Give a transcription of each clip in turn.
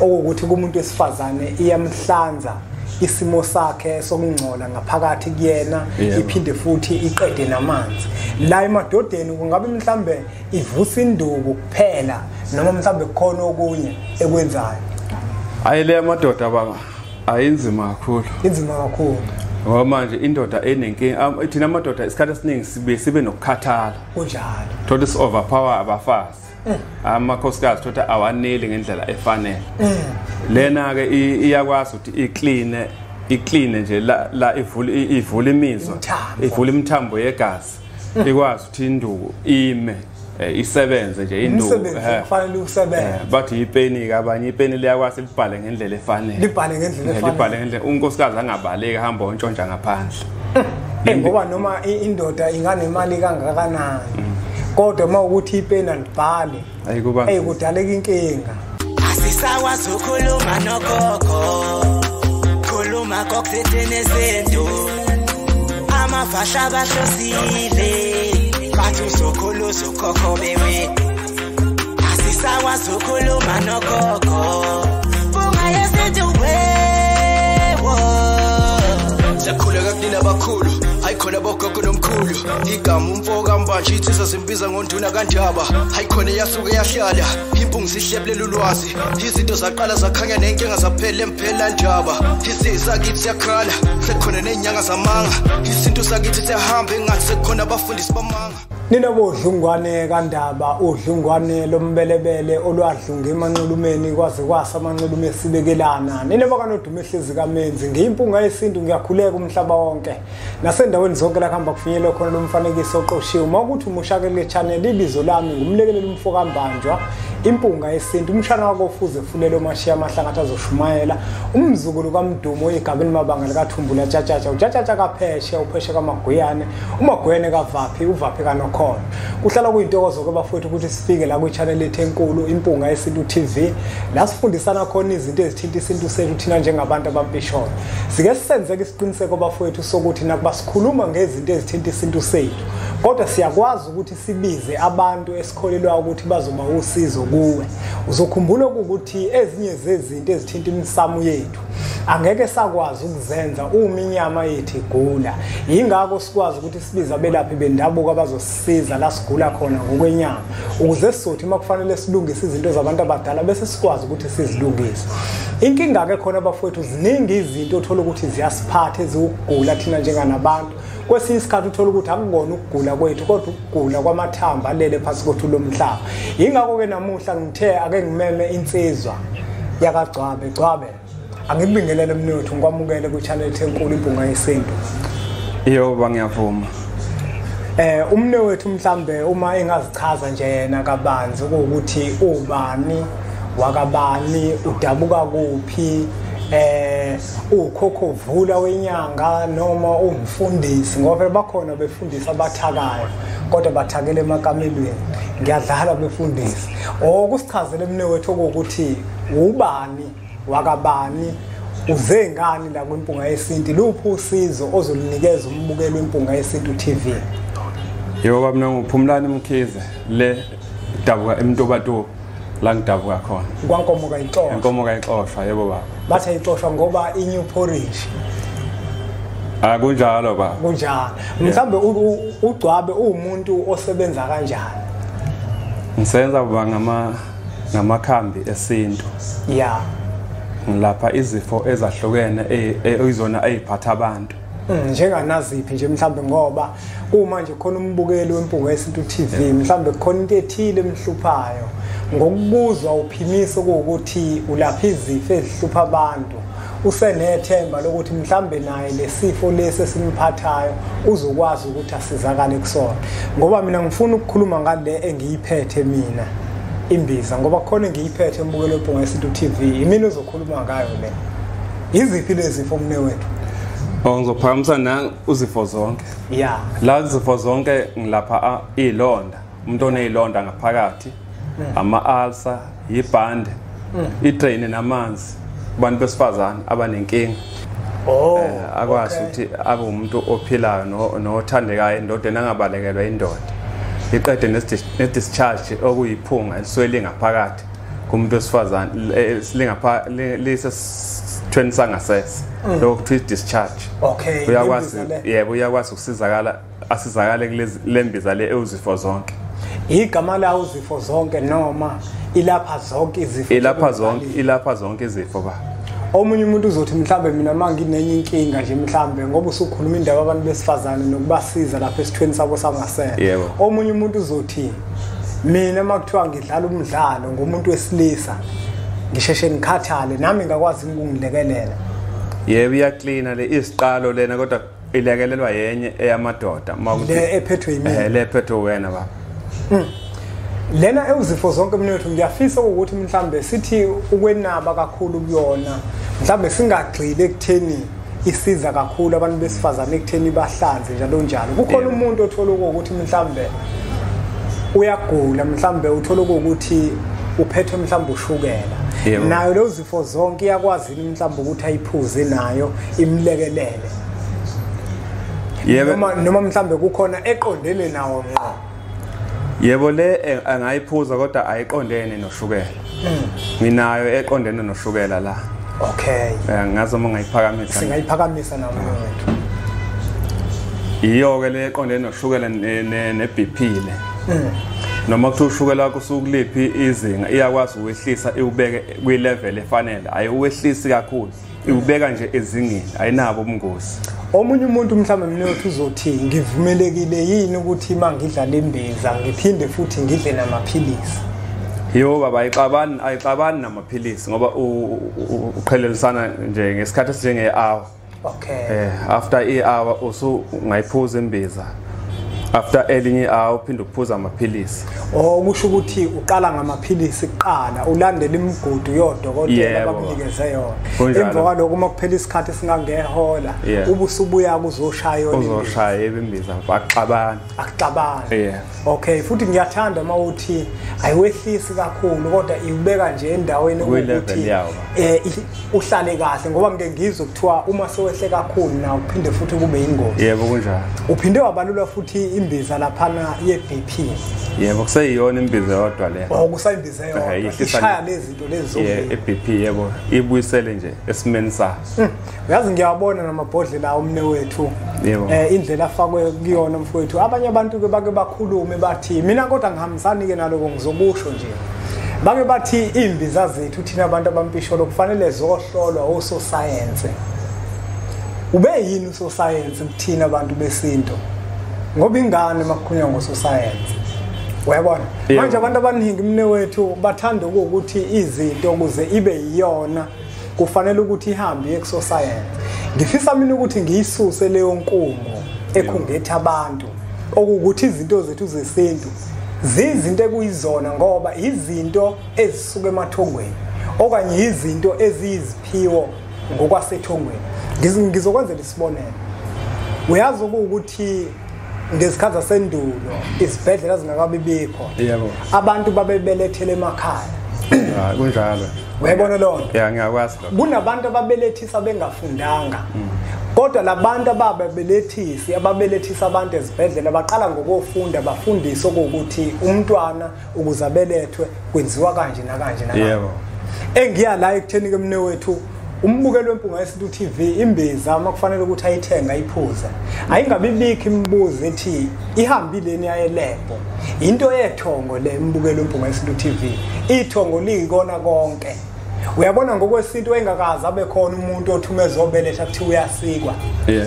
Okuwukuthi kumuntu wesifazane iyamhlanza isimo sakhe sokungcola ngaphakathi kuyena, iphinde futhi iqede namanzi. La emadodeni kungabe mhlambe ivusa induku kuphela noma mhlambe kukhona okunye ekwenzayo? Hayi, le amadoda baba ayinzima kakhulu. Inzima kakhulu. Ngoba manje indoda enenkinga, thina amadoda isikhathi esiningi sibe nokukhathala. Kunjalo. Thola si overpower abafazi. Amakhosikazi thola awaneli ngendlela efanele. Lena ke iyakwazi ukuthi iclean nje la ivule imizwa, ivule imithambo yegazi. Ikwazi ukuthi induku ime, isebenze nje induku. Umsebenzi kufanele usebenze. Bathi ipeni ke abanye, ipeni liyakwazi libhale ngendlela efanele. Libhale ngendlela efanele. Libhale ngendlela unkosikazi angabaleki hamba ontshontsha ngaphandle. Ngoba noma indoda inganemali kangakanani, kodwa uma ukuthi ipeni alibhale, kudaleka inkinga. Asisakwazi ukukhuluma nogogo, khuluma kokuthethene sento. Amafasha bahlosile, bathi uzokhulu uzokhokho bewe. Asisakwazi ukukhuluma nogogo, bunga yesintu wewo. Siyakhuleka kunina abakhulu, hayikhona bogogo nomkhulu. Igama umfo kaMbanje insizwa zimbiza ngonduna kaNdaba. Hayikhona eyasuke yahlala, impungu sihlebulela ulwazi. Izinto zaqala zakhanya nenkinga zaphela emphela ndaba. Isizwe sakithi siyakhala, sekukhona nezinyanga zamanga. Isintu sakithi siyahamba engathi sekukhona abafundisi bamanga. Nina bodlungwane kaNdaba, udlungwane lombelebele olwadlunga emanxulumeni kwaze kwasa amanxulume esibekelana. Nina bakanodume ehlezi kaMenzi, ngiyimpunga yesintu, ngiyakhuleka umhlaba wonke. Nasendaweni zonke la kuhamba kufinyelwe khona lo mfanekiso oqoshiwe. Uma ukuthi umushake kule channel, ibizo lami ngumlekeleli umfo kaMbanjwa, impunga yesintu, umshana wakho ofuze fulelo mashiya amahlangathi azoshumayela, umzukulu kaMdumo igabeni mabanga likaThumbula Tshatshatsha, uTshatshatsha kaPheshe, uPheshe kaMaguyane, uMaguyane kaVaphi, uVaphi kaNokhona. Kuhlala kuyintokozo ke bafowethu ukuthi sifike la kwi-channel ethu enkulu Impunga Yesintu TV, la sifundisana khona izinto ezithinta isintu sethu thina njengabantu abampisholo. Sike sisenzeke isiqiniseko bafowethu sokuthi nakuba sikhuluma ngezinto ezithinta isintu sethu, kodwa siyakwazi ukuthi sibize abantu esikholelwa ukuthi bazoba usizo kuwe. Uzokhumbula ukuthi ezinye zezinto ezithinta imisamo yethu angeke sakwazi ukuzenza uma inyama yethu igula. Yingakho sikwazi ukuthi sibize abelaphi bendabuko abazosisiza la sigula khona ngokwenyama, ukuze sizothi uma kufanele silungise izinto zabantu abadala bese sikwazi ukuthi sizilungise. Inkinga ke khona bafowethu, ziningi izinto othola ukuthi ziyasiphatha eziwukugula thina njenganabantu. Kwesinye isikhathi uthola ukuthi akukona ukugula kwethu kodwa ukugula kwamathambo alele phansi kothuli lomhlaba. Yingakho ke namuhla ngithe ake ngimeme insizwa yakaGcwabe. Gcwabe, angikubingelele mnewethu, ngikwamukele ku-channel enkulu Impunga Yesintu. Yebo, ngiyavuma. Umnewethu mhlambe uma engazichaza nje yena kabanzi ukuthi ubani, wakabani, udabuka kuphi, ukhokho vula wenyanga noma umfundisi, ngoba bakhona befundisi abathakayo kodwa bathakele emakamelweni. Ngiyadlala befundisi. Okusichazele mnewethu ukuthi ubani, wakabani, uze ngani la kwiMpunga Yesintu, luphi usizo ozolunikeza umbukeli weMpunga Yesintu TV? Yebo baba, mina nguPhumlani Mkhize, le dabuka eMtubatuba la ngidabuka khona. Kwankomo kayixoshwa. Inkomo kayixoshwa, yebo baba. Bathi ayixoshwa ngoba i-new porridge. Akunjalo baba. Kunjalo. Mhlambe uGcwabe uwumuntu osebenza kanjani? Ngisebenza baba ngamakhambi esintu. Yeah. Ngilapha izifo ezahlukene ezizona eziphatha abantu. Njenganaziphi nje mhlambe, ngoba uma nje khona umbukeli weMpunga Yesintu TV, mhlambe khona into ethile emhluphayo, ngokubuzwa uphimisa ukuthi ulapha izifo ezihlupha abantu, usenethemba lokuthi mhlambe naye lesifo lesi esimphathayo uzokwazi ukuthi asizakale kusona. Ngoba mina ngifuna ukukhuluma ngale engiyiphethe mina imbiza, ngoba khona engiyiphethe embukelo weMpunga Yesintu TV, imina uzokhuluma ngayo le. Iziphi lezifo mnewethu? Ngizophakamisa na uzifo zonke. Yeah. La izifo zonke ngilapha izilonda, umuntu onezilonda ngaphakathi, ama ulcer, ibhande, idrain namanzi, abantu besifazane abanenkinga. Oh. Akwazi ukuthi abe umuntu ophilayo nothandekayo endodeni, angabalekelwa indoda. Iqede ne discharge okuyiphunga eliswele ngaphakathi. Kumuntu wesifazane silingapha lisesithweni sangasese lokho kuthiwa discharge. Okay. Uyakwazi, yebo, uyakwazi ukusizakala, asizakale kulezi lembiza le ewuzifo zonke. Igama la uzifo zonke noma ilapha zonke izifo? Ilapha zonke, ilapha zonke izifo ba. Omunye umuntu uzothi mhlambe mina manginenye inkinga nje mhlambe, ngoba usukhuluma indaba abantu besifazane nokubasiza lapha esithweni sabo sangasese. Omunye umuntu uzothi mina makuthiwa ngidlala umdlalo ngomuntu wesilisa ngisheshe ngikhathale, nami ngakwazi ukungilekelela. Yebo, iyaklina le isiqalo lena, kodwa ilekelelwa yenye eyamadoda makuthi le ephethwe yimina, le ephethwe wena baba. Lena ewuzifo zonke mnethu, ngiyafisa ukuthi mhlambe sithi ukwenaba kakhulu kuyona, mhlambe singagxili ekutheni isiza kakhulu abantu besifazane ekutheni bahlanze njalo njalo. Kukhona umuntu othola ukuthi mhlambe uyagula, mhlambe uthola ukuthi uphethwe mhlambe ushukela, nayo lezo zifo zonke iyakwazi mhlambe ukuthi ayiphuze nayo imlekelele. Yebo, noma mhlambe kukhona eqondene nawo ngqo. Yebo, le angayiphuza kodwa ayiqondene noshukela. Nginayo eqondene noshukela la. Okay. Ngazi uma ngayiphakamisa. Singayiphakamisa nawo wethu. Iyo ke le eqondene noshukela ne BP le. Noma kuthiwa ushukela wakho usukuliphi izinga, iyakwazi ukwehlisa iwubeke kwi-level efanele. Ayiwehlisi kakhulu, iwubeka nje ezingeni, ayinabo ubungozi. Omunye umuntu mhlawumbe mina uzothi ngivumelekile yini ukuthi mangidla lembiza ngiphinde futhi ngidle namaphilisi? Yebo baba, ayixabani namaphilisi ngoba uqhelelisana nje ngesikhathi esinjenge-hour. Okay. After i-hour usungayiphuza imbiza. After elinye hour uphinde uphuza amaphilisi. Oh, kusho ukuthi uqala ngamaphilisi kuqala, ulandele imigudu yodokotela abakunikeze yona. Emva kwalokho uma kuphela isikhathi esingangehola, ubusubuya kuzoshaya yona. Uzoshaya imbiza, akuxabani. Akuxabani. Yeah. Okay, futhi ngiyathanda mawuthi ayiwehlisi kakhulu kodwa iubeka nje endaweni ukuthi uhlale kahle, ngoba ngeke ngizwe kuthiwa uma sewehle kakhulu na uphinde futhi kube ingozi. Yebo, kunjalo. Uphinde wabalula futhi imbiza laphana ye-BP. Yebo, kuseyiyona imbiza yodwa le. Oh, kusayimbiza yodwa. Ishaya lezi zinto lezi zombili. Yeah, i-BP yebo, ibuyisele nje esimeni sayo. Uyazi ngiyabona namabhodlela omne wethu. Indlela afakwe kuyona mfowethu. Abanye abantu ke bake bakhulume bathi mina kodwa ngihambisani ke naloko, ngizokusho nje. Bake bathi imbiza zethu thina abantu abampisholo kufanele zohlolwa ososayense. Ube yini usosayense kuthina abantu besintu? Ngoba ingane makukhulunywa ngososayense. Uyabona? Manje abantu abaningi mne wethu bathanda ukuthi izinto ukuze ibe yiyona kufanele ukuthi ihambe iye kusosayense. Ngifisa mina ukuthi ngiyisuse leyo nkungu ekhungetha abantu, okuwukuthi izinto zethu zesintu zizinto ekuyizona, ngoba izinto ezisuka emathongweni okanye izinto eziyiziphiwo ngokwasethongweni. Ngizokwenzela isibonelo. Uyazi ukuthi ngezikhathi zasendulo izibhedlela zingakabibikho, abantu babebelethele emakhaya. Kunjalo. Uyayibona loo nto? Yeah, ngiyakwazi lokho. Kunabantu ababelethisa bengafundanga. Kodwa labantu ababelethisi ababelethisa abantu ezibhedlela baqala ngokufunda, bafundiswe ukuthi umntwana ukuze abelethwe kwenziwa kanje nakanje nakanje. Yebo. Engiya la ekutheni ke mne wethu, umbukelo weMpunga Yesintu TV, imbiza makufanele ukuthi ayithenga ayiphuze, ayingabi bikho imibuzo ethi ihambile ni ayelebho. Into yethongo le, umbukelo weMpunga Yesintu TV, ithongo liyikona konke. Uyabona ngokwesintu engakaze abe khona umuntu othumeza obeletha kuthiwa uyasikwa.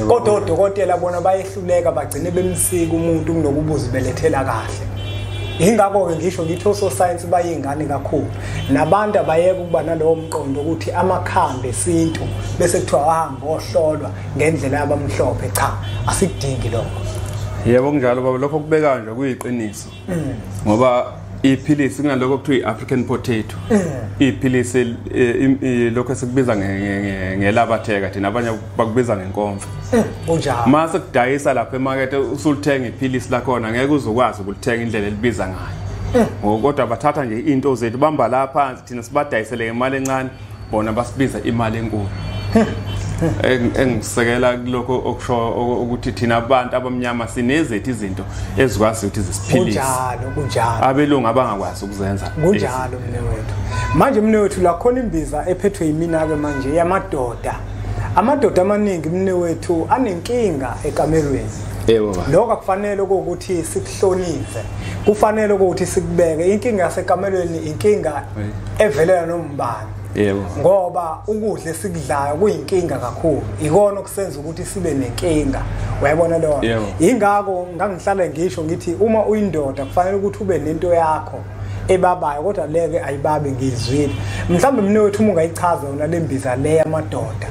Kodwa odokotela bona bayehluleka, bagcine bemsika umuntu kunokubuza ubelethela kahle. Ingakho ke ngisho ngithi ososayensi bayingane kakhulu, nabantu abayeke ukuba nalowo mqondo ukuthi amakhambi esintu bese kuthiwa ahamba ohlolwa ngendlela yabamhlophe. Cha, asikudingi lokho. Yebo, kunjalo baba, lokho kubeka nje kuyiqiniso. Ngoba iphilisi kunaloko kuthiwa i-African potato. Iphilisi lokho esikubiza ngelabatheka thina, abanye bakubiza ngenkomfa. Kunjalo. Mase kudayisa lapha emakethe usulithenga iphilisi lakhona, ngeke uzokwazi ukulithenga indlela elibiza ngayo. Kodwa bathatha nje into zethu bamba la phansi, thina sibadayisele ngemali encane, bona basibiza imali enkulu. Engisekela kulokho okusho ukuthi thina abantu abamnyama sinezethu izinto ezikwazi ukuthi zisiphilise. Kunjalo, kunjalo. Abelungu abangakwazi ukuzenza. Kunjalo mnewethu. Manje mnewethu la khona imbiza ephethwe yimina ke manje yamadoda. Amadoda amaningi mnewethu anenkinga ekamerweni. Yebo baba. Lokho akufanele ukuthi sikuhloniphe. Kufanele ukuthi sikubeke. Inkinga yasekamerweni inkinga evelela nombani. Yebo. Ngoba ukudla esikudlayo kuyinkinga kakhulu. Ikona okusenza ukuthi sibe nenkinga. Uyayibona leyo? Ingakho ngangihlale ngisho ngithi uma uyindoda kufanele ukuthi ube nento yakho ebabayo, kodwa leke ayibabe ngizwile. Mhlawumbe mnewethu uma ungayichaza yona lembiza le yamadoda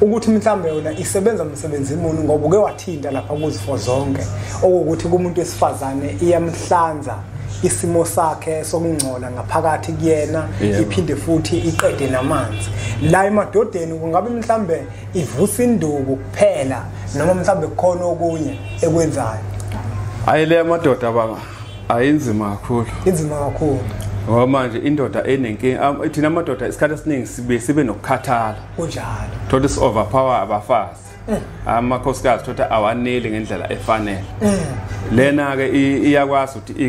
ukuthi mhlawumbe yona isebenza umsebenzi muni, ngoba uke wathinta lapha kuzifo zonke okuthi kumuntu wesifazane iyamhlanza isimo sakhe sokungcola ngaphakathi kuyena, iphinde futhi iqede namanzi. La emadodeni kungabe mhlambe ivusa induku kuphela noma mhlambe kukhona okunye ekwenzayo? Hayi, le madoda baba ayinzima kakhulu. Inzima kakhulu. Ngoba manje indoda enenkinga, thina amadoda isikhathi esiningi sibe nokukhathala. Kunjalo. Thola si overpower abafazi. Amakhosikazi thola awaneli ngendlela efanele. Lena ke iyakwazi ukuthi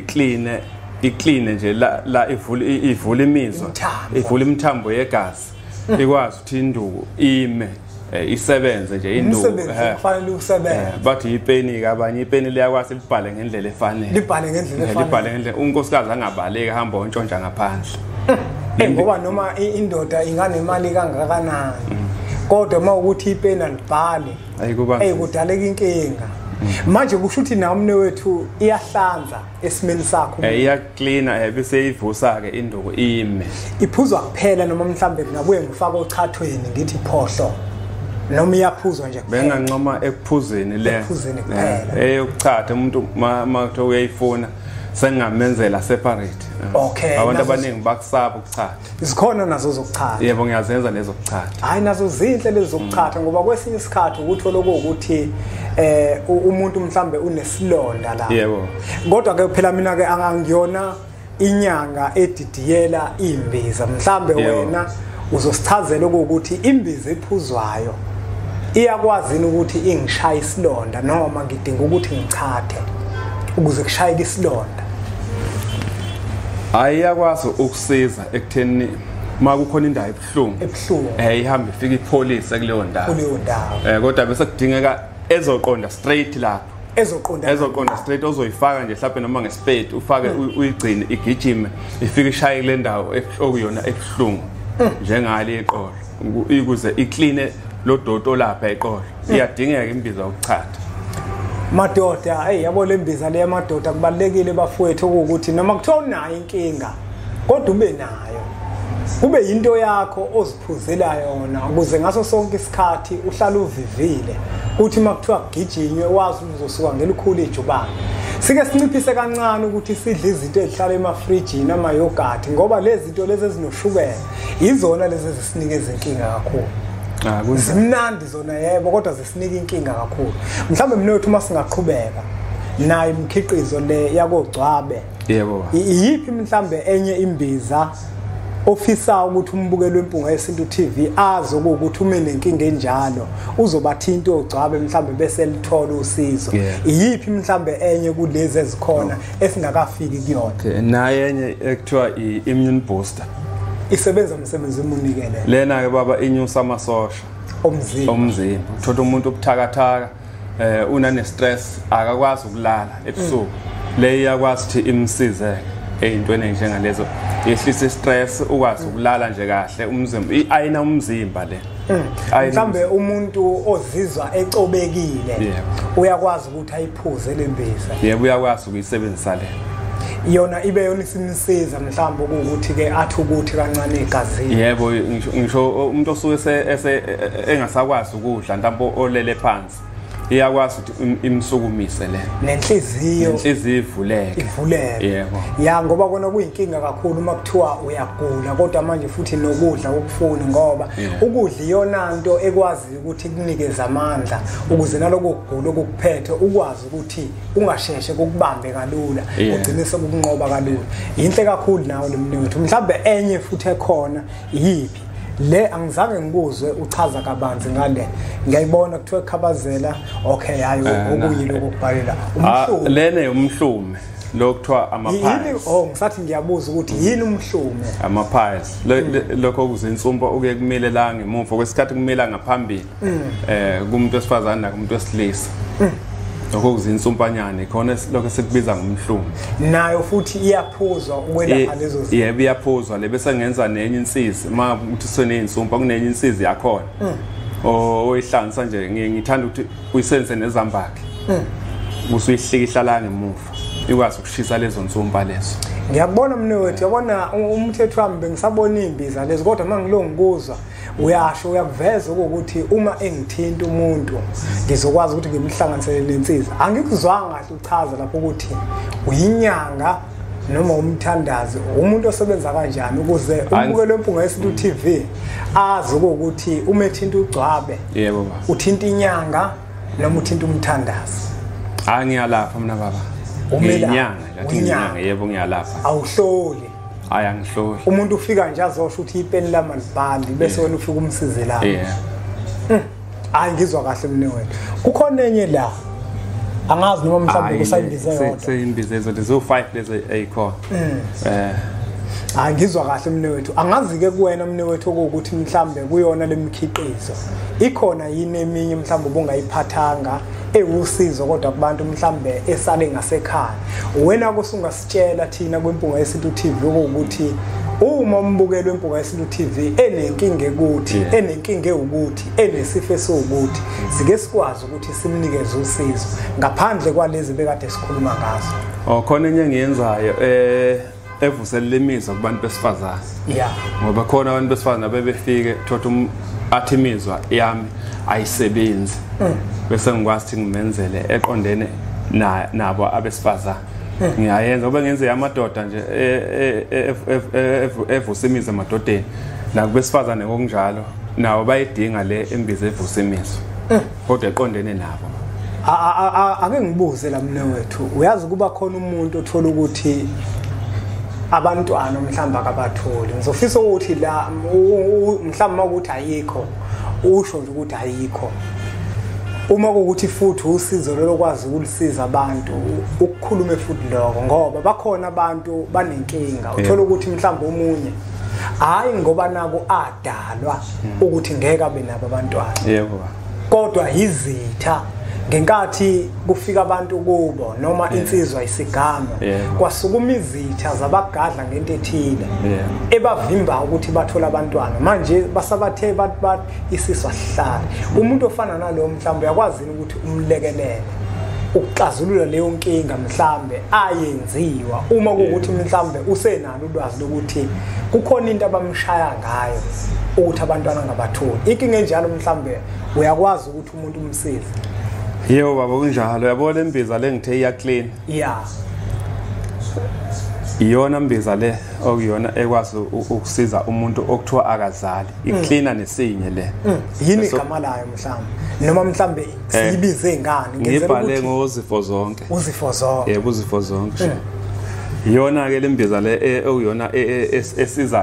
iclean nje la ivula imizwa, ivula imithambo yegazi. Ikwazi ukuthi induku ime, isebenze nje induku. Umsebenzi kufanele usebenze. Bathi ipeni ke abanye, ipeni liyakwazi libhale ngendlela efanele. Libhale ngendlela efanele. Libhale ngendlela unkosikazi angabaleki ahamba ontshontsha ngaphandle. Ngoba noma indoda inganemali kangakanani, kodwa uma ukuthi ipeni alibhale kudaleka inkinga. Manje kusho ukuthi nawe mnewethu iyahlanza esimeni sakho. Iyaklina bese ivusa ke induku ime. Iphuzwa kuphela noma mhlambe kungabuye ngifake ochathweni ngithi phohlo, noma iyaphuzwa nje kuphela? Bengancoma ekuphuzeni le. Ekuphuzeni kuphela. Eyokuchatha umuntu uma kuthiwa uyayifuna sengamenzela separate. Okay. Abantu abaningi bakusaba ukuchatha. Zikhona nazo zokuchatha? Yebo, ngiyazenza lezo zokuchatha. Hayi, nazo zinhle lezo zokuchatha, ngoba kwesinye isikhathi ukuthola ukuthi umuntu mhlambe unesilonda la. Yebo. Kodwa ke phela mina ke angiyona inyanga edidiyela imbiza. Mhlambe wena uzosichazela ukuthi imbiza ephuzwayo iyakwazi ukuthi ingishaye isilonda noma ngidinga ukuthi ngichathe ukuze kushayeke isilonda? Ayiyakwazi ukusiza ekutheni makukhona indawo ebuhlungu. Ihambe ifike ipholise kuleyo ndawo. Kodwa bese kudingeka ezoqonda straight lapho. Ezoqonda straight, ozoyifaka nje mhlawumbe noma ngesipedi ufake uyigcine igijime ifike ishaye kule ndawo okuyona ebuhlungu njengale iqolo, ukuze iclean lo doto lapha eqolo. Iyadingeka imbiza yokuchatha. Madoda, hey, yabo le mbiza le yamadoda kubalekile bafowethu ukuthi noma kuthiwa unayo inkinga kodwa ube nayo, kube yinto yakho oziphuzela yona ukuze ngaso sonke isikhathi uhlale uvivile, uthi makuthiwa kugijinywe wazi uzosuka ngelikhulu ijubane. Sike sinciphise kancane ukuthi sidle izinto ezihlala emafrijini, ama-yogurt, ngoba lezi zinto lezi ezinoshukela izona lezi ezisinika izinkinga kakhulu. Zimnandi zona yebo, kodwa zisinika inkinga kakhulu. Mhlawumbe mnewethu uma singaqhubeka nayo imikhiqizo le yakogcwabe. Yebo. Iyiphi mhlambe enye imbiza ofisa ukuthi umbukeli weMpunga Yesintu TV azi ukuthi ume nenkinga enjalo uzobathinta ogcwabe mhlambe bese lithola usizo? Iyiphi mhlambe enye kulezi ezikhona esingakafiki kuyona? Naye enye ekuthiwa i-immune booster. Isebenza umsebenzi omunikele. Lena ke baba inyusa amasosha omzimba. Uthola umuntu obuthakathaka, unane stress, akakwazi ukulala ebusuku. Le iyakwazi ukuthi imsize eyintweni enjengalezo, yehlisa stress, ukwazi ukulala nje kahle umzimba. Ayina umzimba le. Mhlambe umuntu ozizwa ecobekile uyakwazi ukuthi ayiphuze lembiza. Yebo, uyakwazi ukuyisebenzisa le. Yona ibe yona isimsiza mhlawumbe ukuthi ke athi ukuthi kancane egazini. Yebo, ngisho umuntu osuke engasakwazi ukudla mhlawumbe olele phansi, iyakwazi ukuthi imsukumise le. Nenhliziyo ivuleke. Yebo. Ya, ngoba kona kuyinkinga kakhulu uma kuthiwa uyagula kodwa manje futhi nokudla ukufuni, ngoba ukudla iyona nto ekwazi ukuthi kunikeze amandla ukuze naloko kugula okukuphethe ukwazi ukuthi ungasheshe kokubambe kalula, ugcine sekukunqoba kalula. Yinhle kakhulu nawe lemnewethu. Mhlawumbe enye futhi ekhona iyiphi Le angizange ngikuzwe uchaza kabanzi ngale. Ngiyayibona kuthiwa khabazela, okay, hayi okuyilo okubhalela. Umhlume. Lena umhlume. Lo kuthiwa ama-pies. Oh, ngisathi ngiyabuza ukuthi yini umhlume? Ama-pies. Lokho kuzinsumpa okuye kumile la ngemuva kwesikhathi kumila ngaphambili. Kumuntu wesifazane nakumuntu wesilisa. Lokho kuzinsumpanyana ikhona lokho sikubiza ngomhlume. Nayo futhi iyaphuzwa ukwelapha lezo zinto. Yebo, iyaphuzwa le bese ngenza nenye insizi. Uma uthi usenezinsumpa kunenye insizi yakhona. Oyihlanganisa nje ngithanda ukuthi uyisenze nezambakhe. Usuyihlikihla la ngemuva. Ikwazi ukushisa lezo nsumpa lezo. Ngiyakubona mnewethu, yabona umthetho wami bengisabona imbiza lezi, kodwa mangilongikuzwa uyasho uyakuveza ukuthi uma engithinta umuntu ngizokwazi ukuthi ngimhlanganisele nensiza. Angikuzwanga kahle uchaza lapho ukuthi uyinyanga noma umthandazi, umuntu osebenza kanjani ukuze umbukelo weMpunga Yesintu TV azi ukuthi uma ethinta uGcwabe, yebo baba, uthinta inyanga noma uthinta umthandazi. Hayi, ngiyalapha mina baba. Ngiyinyanga, ngathi ngiyinyanga, yebo ngiyalapha. Awuhloli? Hayi, angihloli. Umuntu ufika nje azosho ukuthi ipeni lami alibhali bese wena ufika umsize lapho. Yeah. Hayi, ngizwa kahle mina wena. Kukhona enye la. Angazi noma mhlawumbe kusayimbize yodwa. Seyimbize zodwa zo5 lezi eyikhona. Hayi, ngizwa kahle mina wethu. Angazi ke kuwena mina wethu ukuthi mhlambe kuyona lemikhiqizo ikhona yini eminye mhlambe obungayiphathanga ewusizo kodwa kubantu mhlambe esale ngasekhaya. Wena kusungasitshela thina kweMpunga Yesintu TV ukuthi uma umbukelo weMpunga Yesintu TV enenkinga ekuthi, enenkinga ewukuthi, enesifo esiwukuthi, sike sikwazi ukuthi simnikeze usizo ngaphandle kwalezi bekade sikhuluma ngazo. Oh, khona enye engiyenzayo evuselela imizwa kubantu besifazane. Yeah. Ngoba khona abantu besifazane bebefike thothi athi imizwa yami ayisebenzi. Bese ngikwazi ukuthi ngimenzele eqondene nabo abesifazane. Ngiyayenza ngoba ngenze amadoda nje evusa imizwa emadodeni. Nakubesifazane ngokunjalo nawo bayidinga le imbiza evusa imizwa. Kodwa eqondene nabo. Ake ngibuze la mne wethu, uyazi kuba khona umuntu othola ukuthi abantwana mhlawumbe akabatholi. Ngizofisa ukuthi la mhlawumbe ukuthi ayikho, usho nje ukuthi ayikho. Uma kuwukuthi futhi usizo lolokwazi ukulisiza abantu, ukukhulume futhi lokho, ngoba bakhona abantu banenkinga. Uthola ukuthi mhlawumbe omunye hayi ngoba nako adalwa ukuthi ngeke abe nabo abantwana. Yebo. Kodwa izitha ngenkathi kufika abantu kubo noma insizwa isigama, kwasukuma izitha zabagadla ngento ethile ebavimba ukuthi bathole abantwana. Manje basabathe bathi isisu asihlale. Umuntu ofana nalowo mhlawumbe uyakwazi ukuthi umlekelele ukuxazulula leyo nkinga mhlambe ayenziwa, uma kuwukuthi mhlambe usenalo ulwazi lokuthi kukhona into abamshaya ngayo ukuthi abantwana ngabatholi. Inkinga enjalo mhlambe uyakwazi ukuthi umuntu umsize. Yebo baba, kunjalo. Uyabona imbiza le ngithe iya clean. Yeah. Iyona mbiza le okuyona ekwazi ukusiza umuntu okuthiwa akazali. Icleaner nesinye le. Yini igama layo mhlawumbe? Noma mhlawumbe siyibize ngani? Ngenzela ukuthi ngozifo zonke. Uzifo zonke. Yebo, uzifo zonke. Iyona ke lembiza le okuyona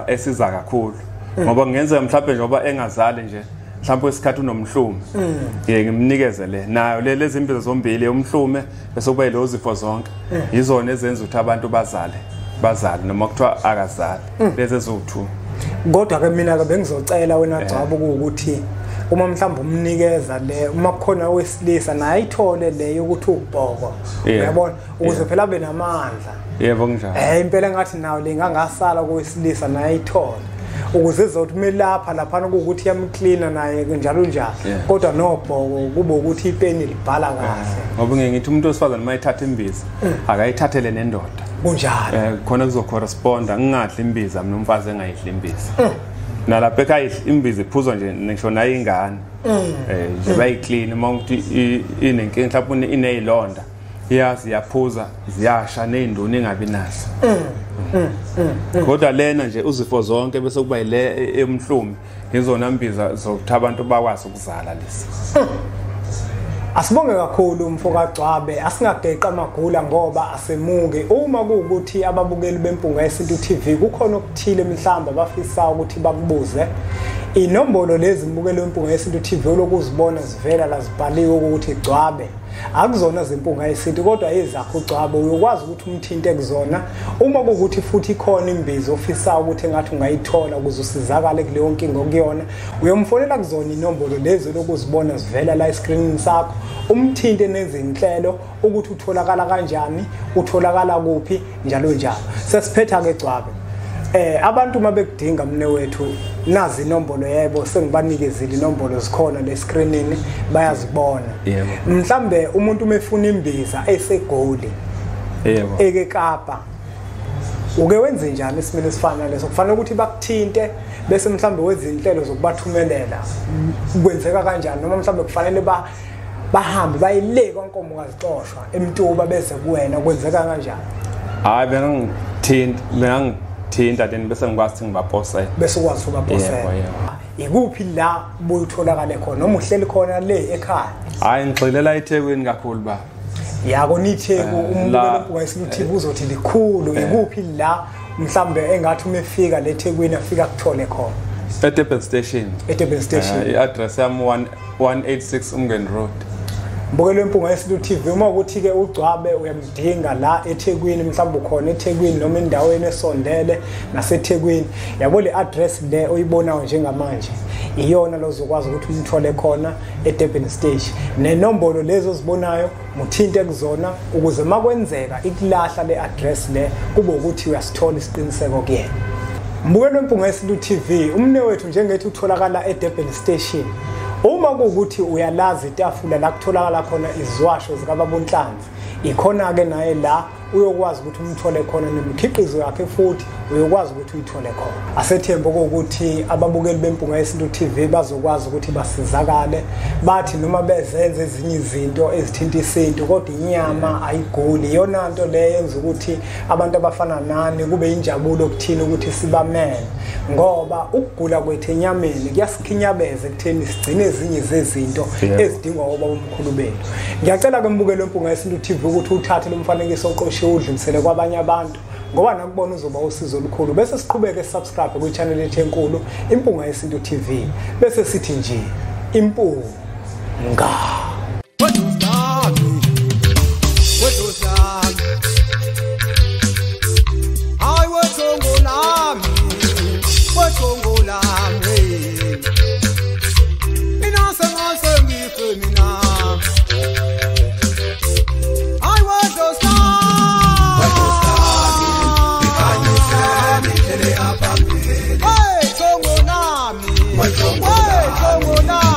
esiza kakhulu. Ngoba kungenzeka mhlawumbe njengoba engazali nje mhlawumbe isikhathi unomhlume. Ngiye ngimnikeze le. Nayo le lezi imbiza zombili umhlume bese kuba yilezo zifo zonke. Yizona ezenza ukuthi abantu bazale. Bazali noma kuthiwa akazali. Lezi eziwu2. Kodwa ke mina ke bengizocela wena Gcwaba ukuthi uma mhlawumbe umnikeza le, uma kukhona owesilisa naye ayithole le yokuthi ubhoko. Uyabona ukuze phela abe namandla. Yebo kunjalo. Impela ngathi nawo le ngangasala kowesilisa naye ayithole. Ukuze ezothi melapha laphana ukuthi yamcleaner naye njalo njalo. Kodwa nobhoko kube ukuthi ipeni libhala kahle. Ngoba ngeke ngithi umuntu wesifazane mayithatha imbiza akayithathele nendoda. Kunjalo. Khona kuzocorresponda, ngingadli imbiza mina umfazi engayidli imbiza. Nalapha ekhaya imbiza iphuzwa nje ngisho nayo ingane. Nje bayiclean uma ukuthi inenkinga mhlawumbe inezilonda. Iyazi yaphuza ziyasha nezinduna engabi nazo. Kodwa lena nje uzifo zonke bese kuba ile emhlume izona mbiza zokuthi abantu bakwazi ukuzala lesi. Asibonge kakhulu mfoka Gcwabe, asingageqa amagula ngoba asemuke. Uma kuwukuthi ababukeli beMpunga Yesintu TV kukhona okuthile mhlawumbe abafisa ukuthi bakubuze, Inombolo lezi mbukelo Impunga Yesintu TV olokuzibona zivela la zibhaliwe ukuthi Gcwabe, akuzona zempunga yesintu kodwa ezakho Gcwabe, uyokwazi ukuthi umthinte kuzona. Uma kuwukuthi futhi ikhona imbizo ofisa ukuthi engathi ungayithola ukuze usizakale kuleyo nkinga okuyona, uyomfonela kuzona inombolo lezi lokuzibona zivela la escreenini sakho, umthinte nezinhlelo ukuthi utholakala kanjani, utholakala kuphi, njalo njalo. Sesiphetha ke Gcwabe. Abantu uma bekudinga mne wethu, nazi inombolo, yebo sengibanikezile inombolo zikhona le screenini bayazibona. Mhlambe umuntu uma efuna imbiza eseGoli, yebo, eKapa, uke wenze njani isimilo esifana leso? Kufanele ukuthi bakuthinte bese mhlambe wenze inhlelo zokubathumelela, kwenzeka kanjani? Noma mhlambe kufanele bahambe bayile kwaNkomo kazixoshwa eMtuba beze kuwena, kwenzeka kanjani? Hayi, bengangithinta then bese ngikwazi ukuthi ngibaposele. Bese ukwazi ukubaposela. Ikuphi la buyitholakale khona, noma uhleli khona le ekhaya? Hayi, ngigxilela eThekwini kakhulu ba. Yako niTheku, umbukelo Impunga Yesintu TV uzothi likhulu. Ikuphi la mhlambe engathi uma efika le eThekwini afika kuthole khona? eDurban Station. eDurban Station. I-address yami 186 Umngeni Road. Mbukelo Impunga Yesintu TV, uma ukuthi ke uGcwabe uyamdinga la eThekwini, mhlawumbe ukhona eThekwini noma endaweni esondele naseThekwini, yabo le address le oyibonayo njengamanje iyona lozokwazi ukuthi umthole khona eDurban Station. Nenombolo lezo ozibonayo muthinte kuzona ukuze makwenzeka ikulahla le address le kube ukuthi uyasithola isiqiniseko kuyena. Mbukelo Impunga Yesintu TV, umne wethu njengethu utholakala eDurban Station. Uma kuwukuthi uyalazi itafula la kutholakala khona iziwasho zikababa uNhlanzi, ikhona ke naye la uyokwazi ukuthi umthole khona, nemikhiqizo yakhe futhi uyokwazi ukuthi uyithole khona. Asethembe ukuthi ababukeli beMpunga Yesintu TV bazokwazi ukuthi basizakale, bathi noma bezenze ezinye izinto ezithinta isintu kodwa inyama ayiguli. Iyona nto le yenza ukuthi abantu abafana nani kube injabulo kuthina ukuthi sibamele, ngoba ukugula kwethu enyameni kuyasikhinyabeza ekutheni sigcine ezinye zezinto ezidingwa obaba omkhulu bethu. Ngiyacela ke mbukelo Impunga Yesintu TV ukuthi uthathe lo mfanekiso oqoshiwe udlulisele kwabanye abantu, ngoba nakubona uzoba usizo olukhulu. Bese siqhubeke subscribe kwi-channel yethu enkulu Impunga Yesintu TV, bese sithi nje impunga. Hey, Tongo Nami! Hey, Tongo Nami!